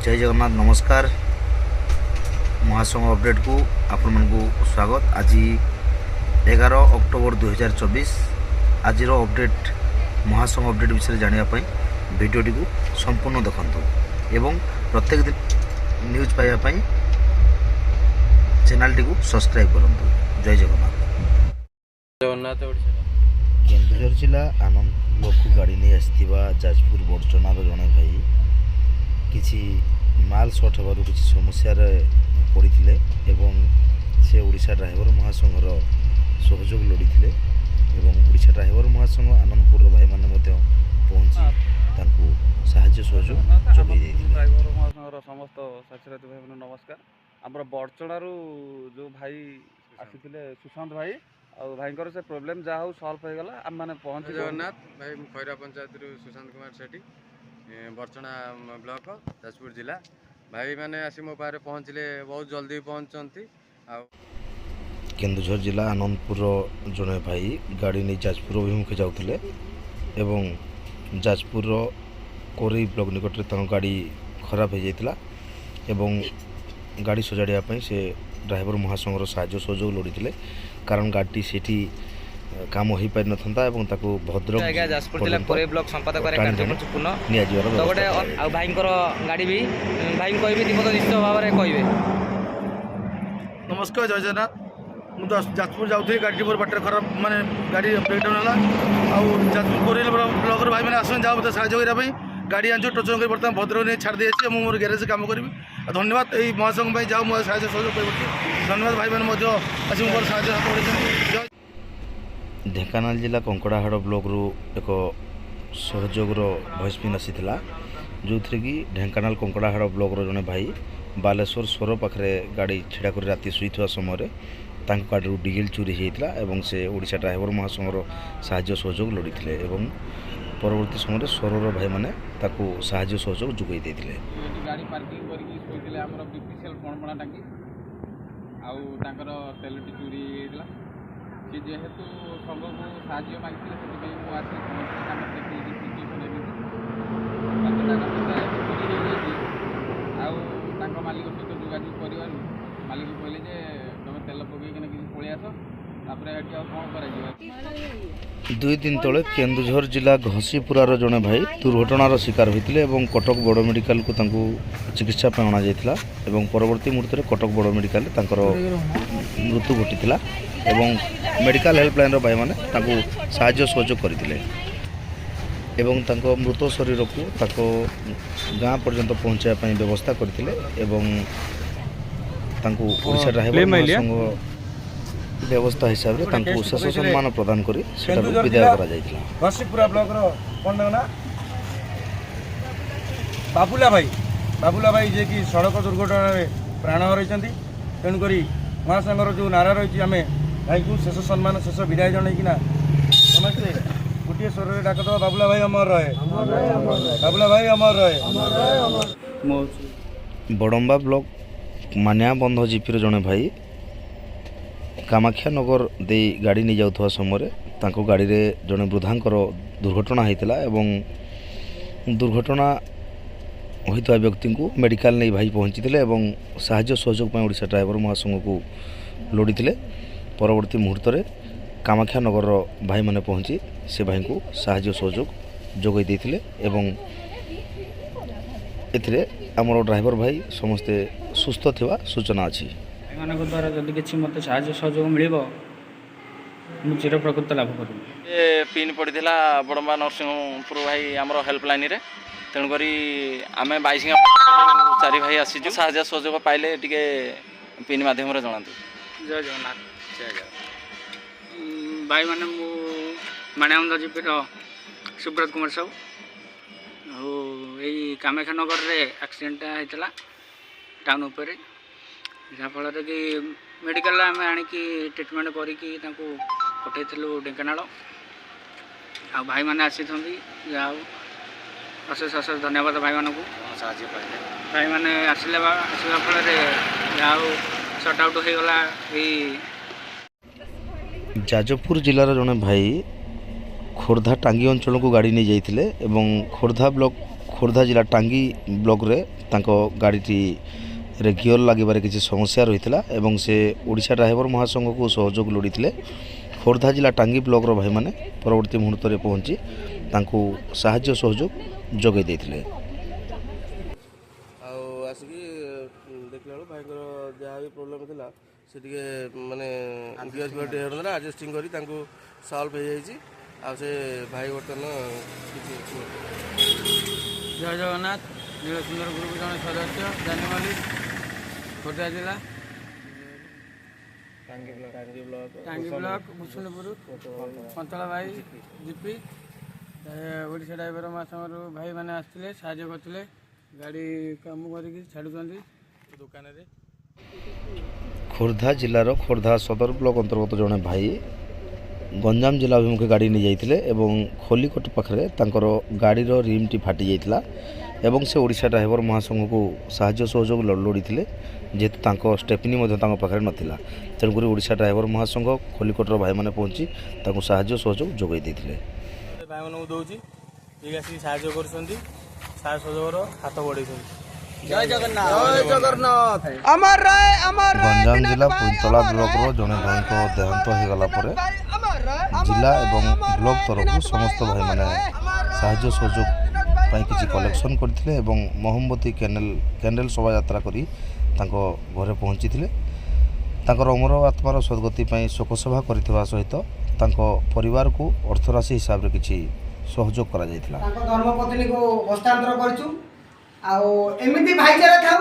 ଜୟ ଜଗନ୍ନାଥ, ନମସ୍କାର। ମହାସଂଘ ଅପଡ଼େଟ୍କୁ ଆପଣମାନଙ୍କୁ ସ୍ୱାଗତ। ଆଜି 11 ଅକ୍ଟୋବର 2024। ଆଜିର ଅପଡ଼େଟ୍, ମହାସଂଘ ଅପଡ଼େଟ୍ ବିଷୟରେ ଜାଣିବା ପାଇଁ ଭିଡ଼ିଓଟିକୁ ସମ୍ପୂର୍ଣ୍ଣ ଦେଖନ୍ତୁ ଏବଂ ପ୍ରତ୍ୟେକ ଦିନ ନ୍ୟୁଜ୍ ପାଇବା ପାଇଁ ଚ୍ୟାନେଲଟିକୁ ସବସ୍କ୍ରାଇବ୍ କରନ୍ତୁ। ଜୟ ଜଗନ୍ନାଥ। ଜଗନ୍ନାଥ, ଓଡ଼ିଶା। କେନ୍ଦୁଝର ଜିଲ୍ଲା ଆନନ୍ଦ ବ୍ଲକକୁ ଗାଡ଼ି ନେଇ ଆସିଥିବା ଯାଜପୁର ବଡ଼ଚଣାର ଜଣେ ଭାଇ କିଛି ମାଲ ସର୍ଟ ହେବାରୁ କିଛି ସମସ୍ୟାରେ ପଡ଼ିଥିଲେ ଏବଂ ସେ ଓଡ଼ିଶା ଡ୍ରାଇଭର ମହାସଂଘର ସହଯୋଗ ଲୋଡ଼ିଥିଲେ ଏବଂ ଓଡ଼ିଶା ଡ୍ରାଇଭର ମହାସଂଘ ଆନନ୍ଦପୁରର ଭାଇମାନେ ମଧ୍ୟ ପହଞ୍ଚି ତାଙ୍କୁ ସାହାଯ୍ୟ ସହଯୋଗ ଯୋଗାଇ ଦେଇଥିଲେ। ଡ୍ରାଇଭର ମହାସଂଘର ସମସ୍ତ ସାକ୍ଷରତୀ ଭାଇମାନେ, ନମସ୍କାର। ଆମର ବଡ଼ଚଣାରୁ ଯେଉଁ ଭାଇ ଆସିଥିଲେ, ସୁଶାନ୍ତ ଭାଇ, ଆଉ ଭାଇଙ୍କର ସେ ପ୍ରୋବ୍ଲେମ୍ ଯାହା ହଉ ସଲ୍ଭ ହେଇଗଲା। ଆମେମାନେ ପହଞ୍ଚି ଜୟ ଜଗନ୍ନାଥ ଭାଇ। ମୁଁ ଖଇରା ପଞ୍ଚାୟତରୁ ସୁଶାନ୍ତ କୁମାର ସେଠୀ, ବଡ଼ଚଣା ବ୍ଲକ, ଯାଜପୁର ଜିଲ୍ଲା। ଭାଇମାନେ ଆସି ମୋ ପାଖରେ ପହଞ୍ଚିଲେ, ବହୁତ ଜଲ୍ଦି ପହଞ୍ଚନ୍ତି ଆଉ କେନ୍ଦୁଝର ଜିଲ୍ଲା ଆନନ୍ଦପୁରର ଜଣେ ଭାଇ ଗାଡ଼ି ନେଇ ଯାଜପୁର ଅଭିମୁଖେ ଯାଉଥିଲେ ଏବଂ ଯାଜପୁରର କୋରେଇ ବ୍ଲକ ନିକଟରେ ତାଙ୍କ ଗାଡ଼ି ଖରାପ ହୋଇଯାଇଥିଲା ଏବଂ ଗାଡ଼ି ସଜାଡ଼ିବା ପାଇଁ ସେ ଡ୍ରାଇଭର ମହାସଂଘର ସାହାଯ୍ୟ ସହଯୋଗ ଲୋଡ଼ିଥିଲେ, କାରଣ ଗାଡ଼ିଟି ସେଠି କାମ ହୋଇପାରିନଥାନ୍ତା ଏବଂ ତାକୁ ଭଦ୍ରକ ଆଜ୍ଞା, ଯାଜପୁର ଜିଲ୍ଲା ପର୍ଯ୍ୟନ୍ତ କୋରେଇ ବ୍ଲକ ସମ୍ପାଦକରେ ଟାଣି କାର୍ଯ୍ୟ ଟାଣି କରୁଛୁ ପୁନଃ ନିଆଯିବାର ତ ବ୍ୟବସ୍ଥା ଗୋଟେ କରାଯାଇଥିଲା। ଆଉ ଭାଇଙ୍କର ଗାଡ଼ି ବି ଭାଇଙ୍କୁ କହିବି, ଦୀପକ ନିଶ୍ଚିତ ଭାବରେ କହିବେ। ନମସ୍କାର, ଜୟ ଜଗନ୍ନାଥ। ମୁଁ ତ ଯାଜପୁର ଯାଉଥିଲି, ଗାଡ଼ିଟି ମୋର ବାଟରେ ଖରାପ, ମାନେ ଗାଡ଼ି ବ୍ରେକ୍ଡାଉନ୍ ହେଲା। ଆଉ ଯାଜପୁର କୋରେଇ ବ୍ଲକର ଭାଇମାନେ ଆସନ୍ତି ଯାଉ ମୋତେ ସାହାଯ୍ୟ କରିବା ପାଇଁ। ଗାଡ଼ି ଆଣିଛୁ, ଟୋଚନ କରି ବର୍ତ୍ତମାନ ଭଦ୍ରକ ନେଇ ଛାଡ଼ି ଦେଇଛି। ମୁଁ ମୋର ଗ୍ୟାରେଜ୍ କାମ କରିବି। ଆଉ ଧନ୍ୟବାଦ ଏଇ ମହାସଂଘ ପାଇଁ, ଯାଉ ମୁଁ ସାହାଯ୍ୟ ସହଯୋଗ କରିପାରୁଛି। ଧନ୍ୟବାଦ, ଭାଇମାନେ ମଧ୍ୟ ଆସି ମୋର ସାହାଯ୍ୟ ହାତ ବଢ଼େଇଛନ୍ତି। ଜୟ ଢେଙ୍କାନାଳ ଜିଲ୍ଲା କଙ୍କଡ଼ାହାଡ଼ ବ୍ଲକରୁ ଏକ ସହଯୋଗର ଭଏସ୍ ପିନ୍ ଆସିଥିଲା, ଯେଉଁଥିରେ କି ଢେଙ୍କାନାଳ କଙ୍କଡ଼ାହାଡ଼ ବ୍ଲକର ଜଣେ ଭାଇ ବାଲେଶ୍ୱର ସୋର ପାଖରେ ଗାଡ଼ି ଛିଡ଼ା କରି ରାତି ଶୋଇଥିବା ସମୟରେ ତାଙ୍କ ଗାଡ଼ିରୁ ଡିଜେଲ ଚୋରି ହୋଇଯାଇଥିଲା ଏବଂ ସେ ଓଡ଼ିଶା ଡ୍ରାଇଭର ମହାସଂଘର ସାହାଯ୍ୟ ସହଯୋଗ ଲୋଡ଼ିଥିଲେ ଏବଂ ପରବର୍ତ୍ତୀ ସମୟରେ ସୋରର ଭାଇମାନେ ତାକୁ ସାହାଯ୍ୟ ସହଯୋଗ ଯୋଗାଇ ଦେଇଥିଲେ। ଏଠି ଗାଡ଼ି ପାର୍କିଂ କରିକି ଶୋଇଥିଲେ ଆମର ବିପିସିଏଲ୍ ପଣପଣା ଟାଙ୍କି, ଆଉ ତାଙ୍କର ତେଲଟି ଚୋରି ହେଇଯାଇଥିଲା। ସେ ଯେହେତୁ ସଂଘକୁ ସାହାଯ୍ୟ ମାଗିଥିଲେ, ସେଥିପାଇଁ ମୁଁ ଆସି ପହଞ୍ଚିଲି। ତାଙ୍କର ଦେଖିଲି ଯେ ସିଚୁଏସନ୍ ଏମିତି, ତାଙ୍କ ଚୋରି ହେଇଯାଇଛି। ଆଉ ତାଙ୍କ ମାଲିକ ସହିତ ଯୋଗାଯୋଗ କରିବାରୁ ମାଲିକ କହିଲେ ଯେ ତୁମେ ତେଲ ପକେଇକିନା କିଛି ପଳେଇ ଆସ। ତାପରେ ଏଠି ଆଉ କ'ଣ କରାଯିବ? 2 ଦିନ ତଳେ କେନ୍ଦୁଝର ଜିଲ୍ଲା ଘସିପୁରାର ଜଣେ ଭାଇ ଦୁର୍ଘଟଣାର ଶିକାର ହୋଇଥିଲେ ଏବଂ କଟକ ବଡ଼ ମେଡ଼ିକାଲକୁ ତାଙ୍କୁ ଚିକିତ୍ସା ପାଇଁ ଅଣାଯାଇଥିଲା ଏବଂ ପରବର୍ତ୍ତୀ ମୁହୂର୍ତ୍ତରେ କଟକ ବଡ଼ ମେଡ଼ିକାଲରେ ତାଙ୍କର ମୃତ୍ୟୁ ଘଟିଥିଲା ଏବଂ ମେଡ଼ିକାଲ ହେଲ୍ପଲାଇନ୍ର ଭାଇମାନେ ତାଙ୍କୁ ସାହାଯ୍ୟ ସହଯୋଗ କରିଥିଲେ ଏବଂ ତାଙ୍କ ମୃତ ଶରୀରକୁ ତାଙ୍କ ଗାଁ ପର୍ଯ୍ୟନ୍ତ ପହଞ୍ଚାଇବା ପାଇଁ ବ୍ୟବସ୍ଥା କରିଥିଲେ ଏବଂ ତାଙ୍କୁ ଓଡ଼ିଶା ଡ୍ରାଇଭର ମହାସଂଘ ବ୍ୟବସ୍ଥା ହିସାବରେ ତାଙ୍କୁ ଶେଷ ସମ୍ମାନ ପ୍ରଦାନ କରି ସେଠାରୁ କେନ୍ଦୁଝର ବିଦାୟ ଜିଲ୍ଲା କରାଯାଇଥିଲା। ଘସିପୁରା ବ୍ଲକର କ'ଣ ତାଙ୍କ ନାଁ, ବାବୁଲା ଭାଇ। ବାବୁଲା ଭାଇ ଯିଏକି ସଡ଼କ ଦୁର୍ଘଟଣାରେ ପ୍ରାଣ ହରାଇଛନ୍ତି। ତେଣୁକରି ମହାସଂଘର ଯେଉଁ ନାରା ରହିଛି, ଆମେ ଭାଇଙ୍କୁ ଶେଷ ସମ୍ମାନ, ଶେଷ ବିଦାୟ ଜଣାଇକିନା ସମସ୍ତେ ଗୋଟିଏ ସ୍ୱରରେ ଡାକଦେବା, ବାବୁଲା ଭାଇ ଅମର ରହେ, ବାବୁଲା ଭାଇ ଅମର ରହେ। ମୁଁ ବଡ଼ମ୍ବା ବ୍ଲକ ମାନିଆବନ୍ଧ ଜିପିର ଜଣେ ଭାଇ କାମାକ୍ଷାନଗର ଦେଇ ଗାଡ଼ି ନେଇ ଯାଉଥିବା ସମୟରେ ତାଙ୍କ ଗାଡ଼ିରେ ଜଣେ ବୃଦ୍ଧାଙ୍କର ଦୁର୍ଘଟଣା ହୋଇଥିଲା ଏବଂ ଦୁର୍ଘଟଣା ହୋଇଥିବା ବ୍ୟକ୍ତିଙ୍କୁ ମେଡ଼ିକାଲ ନେଇ ଭାଇ ପହଞ୍ଚିଥିଲେ ଏବଂ ସାହାଯ୍ୟ ସହଯୋଗ ପାଇଁ ଓଡ଼ିଶା ଡ୍ରାଇଭର ମହାସଂଘକୁ ଲୋଡ଼ିଥିଲେ। ପରବର୍ତ୍ତୀ ମୁହୂର୍ତ୍ତରେ କାମାକ୍ଷାନଗରର ଭାଇମାନେ ପହଞ୍ଚି ସେ ଭାଇଙ୍କୁ ସାହାଯ୍ୟ ସହଯୋଗ ଯୋଗାଇ ଦେଇଥିଲେ ଏବଂ ଏଥିରେ ଆମର ଡ୍ରାଇଭର ଭାଇ ସମସ୍ତେ ସୁସ୍ଥ ଥିବା ସୂଚନା ଅଛି। ଭାଇମାନଙ୍କ ଦ୍ୱାରା ଯଦି କିଛି ମୋତେ ସାହାଯ୍ୟ ସହଯୋଗ ମିଳିବ, ମୁଁ ଚିରଉପକୃତ ଲାଭ କରିବି। ଏ ପିନ୍ ପଡ଼ିଥିଲା ବଡ଼ମ୍ବା ନରସିଂହପୁର ଭାଇ ଆମର ହେଲ୍ପଲାଇନ୍ରେ। ତେଣୁକରି ଆମେ ବାଇସିଙ୍ଗା ଚାରି ଭାଇ ଆସିଛୁ। ସାହାଯ୍ୟ ସହଯୋଗ ପାଇଲେ ଟିକେ ପିନ୍ ମାଧ୍ୟମରେ ଜଣାନ୍ତୁ। ଜୟ ଜଗନ୍ନାଥ। ଜୟ ଜଗନ୍ନାଥ। ଭାଇମାନେ, ମୁଁ ମାଣିଆବନ୍ଧ ଜିପିର ସୁବ୍ରତ କୁମାର ସାହୁ। ଆଉ ଏଇ କାମାକ୍ଷାନଗରରେ ଆକ୍ସିଡେଣ୍ଟଟା ହେଇଥିଲା ଟାଉନ୍ ଉପରେ, ଯାହାଫଳରେ କି ମେଡ଼ିକାଲରେ ଆମେ ଆଣିକି ଟ୍ରିଟମେଣ୍ଟ କରିକି ତାଙ୍କୁ ପଠାଇଥିଲୁ ଢେଙ୍କାନାଳ। ଆଉ ଭାଇମାନେ ଆସିଛନ୍ତି, ଯାହା ହଉ, ଅଶେଷ ଅଶେଷ ଧନ୍ୟବାଦ ଭାଇମାନଙ୍କୁ। ସାହାଯ୍ୟ ପାଇଲେ। ଭାଇମାନେ ଆସିଲେ ବା ଆସିବା ଫଳରେ ଯାହା ହଉ ସର୍ଟ ଆଉଟ୍ ହେଇଗଲା ଏଇ। ଯାଜପୁର ଜିଲ୍ଲାର ଜଣେ ଭାଇ ଖୋର୍ଦ୍ଧା ଟାଙ୍ଗି ଅଞ୍ଚଳକୁ ଗାଡ଼ି ନେଇ ଯାଇଥିଲେ ଏବଂ ଖୋର୍ଦ୍ଧା ବ୍ଲକ ଖୋର୍ଦ୍ଧା ଜିଲ୍ଲା ଟାଙ୍ଗି ବ୍ଲକରେ ତାଙ୍କ ଗାଡ଼ିଟିରେ ଗିଅର ଲାଗିବାରେ କିଛି ସମସ୍ୟା ରହିଥିଲା ଏବଂ ସେ ଓଡ଼ିଶା ଡ୍ରାଇଭର ମହାସଂଘକୁ ସହଯୋଗ ଲୋଡ଼ିଥିଲେ। ଖୋର୍ଦ୍ଧା ଜିଲ୍ଲା ଟାଙ୍ଗି ବ୍ଲକର ଭାଇମାନେ ପରବର୍ତ୍ତୀ ମୁହୂର୍ତ୍ତରେ ପହଞ୍ଚି ତାଙ୍କୁ ସାହାଯ୍ୟ ସହଯୋଗ ଯୋଗାଇ ଦେଇଥିଲେ। ଆଉ ଆସିକି ଦେଖିଲା ବେଳକୁ ଭାଇଙ୍କର ଯାହା ବି ପ୍ରୋବ୍ଲେମ୍ ଥିଲା, ସେ ଟିକେ ମାନେ ଗିଅର ଫିଅର ଟିକେ ହେଉନଥିଲା, ଆଡ଼ଜଷ୍ଟିଂ କରି ତାଙ୍କୁ ସଲ୍ଭ ହେଇଯାଇଛି। ଆଉ ସେ ଭାଇ ବର୍ତ୍ତମାନ କିଛି ଜୟ ଜଗନ୍ନାଥ। ନୀଳସୁନ୍ଦର ଗ୍ରୁପ ଜଣେ ସଦସ୍ୟ, ଜାନି ମଲ୍ଲିକ, ଖୋର୍ଦ୍ଧା ଜିଲ୍ଲା, ଟାଙ୍ଗି ବ୍ଲକ, ଭୂଷଣପୁର, ପନ୍ତଳା ଭାଇ ଜିପି। ଓଡ଼ିଶା ଡ୍ରାଇଭର ମହାସଂଘରୁ ଭାଇମାନେ ଆସିଥିଲେ, ସାହାଯ୍ୟ କରିଥିଲେ, ଗାଡ଼ି କାମ କରିକି ଛାଡ଼ୁଛନ୍ତି ଦୋକାନରେ। ଖୋର୍ଦ୍ଧା ଜିଲ୍ଲାର ଖୋର୍ଦ୍ଧା ସଦର ବ୍ଲକ ଅନ୍ତର୍ଗତ ଜଣେ ଭାଇ ଗଞ୍ଜାମ ଜିଲ୍ଲା ଅଭିମୁଖେ ଗାଡ଼ି ନେଇଯାଇଥିଲେ ଏବଂ ଖଲିକୋଟ ପାଖରେ ତାଙ୍କର ଗାଡ଼ିର ରିମ୍ଟି ଫାଟି ଯାଇଥିଲା ଏବଂ ସେ ଓଡ଼ିଶା ଡ୍ରାଇଭର ମହାସଂଘକୁ ସାହାଯ୍ୟ ସହଯୋଗ ଲୋଡ଼ିଥିଲେ। ଯେହେତୁ ତାଙ୍କ ଷ୍ଟେପନି ମଧ୍ୟ ତାଙ୍କ ପାଖରେ ନଥିଲା, ତେଣୁକରି ଓଡ଼ିଶା ଡ୍ରାଇଭର ମହାସଂଘ ଖଲିକୋଟର ଭାଇମାନେ ପହଞ୍ଚି ତାଙ୍କୁ ସାହାଯ୍ୟ ସହଯୋଗ ଯୋଗାଇ ଦେଇଥିଲେ। ଭାଇମାନଙ୍କୁ ଦେଉଛି, ଯିଏ ଆସିକି ସାହାଯ୍ୟ କରୁଛନ୍ତି, ସାହାଯ୍ୟ ସହଯୋଗର ହାତ ବଢ଼େଇଛନ୍ତି। ଗଞ୍ଜାମ ଜିଲ୍ଲା ପୁଇନ୍ତଳା ବ୍ଲକର ଜଣେ ଭାଇଙ୍କ ଦେହାନ୍ତ ହୋଇଗଲା ପରେ ଜିଲ୍ଲା ଏବଂ ବ୍ଲକ ତରଫରୁ ସମସ୍ତ ଭାଇମାନେ ସାହାଯ୍ୟ ସହଯୋଗ ପାଇଁ କିଛି କଲେକ୍ସନ୍ କରିଥିଲେ ଏବଂ ମହମବତୀ, କ୍ୟାଣ୍ଡେଲ ଶୋଭାଯାତ୍ରା କରି ତାଙ୍କ ଘରେ ପହଞ୍ଚିଥିଲେ। ତାଙ୍କର ଅମର ଆତ୍ମାର ସଦ୍ଗତି ପାଇଁ ଶୋକସଭା କରିଥିବା ସହିତ ତାଙ୍କ ପରିବାରକୁ ଅର୍ଥରାଶି ହିସାବରେ କିଛି ସହଯୋଗ କରାଯାଇଥିଲା। ତାଙ୍କ ଧର୍ମପତ୍ନୀକୁ ହସ୍ତାନ୍ତର କରିଛୁ। ଆଉ ଏମିତି ଭାଇଚାରା ଥାଉ।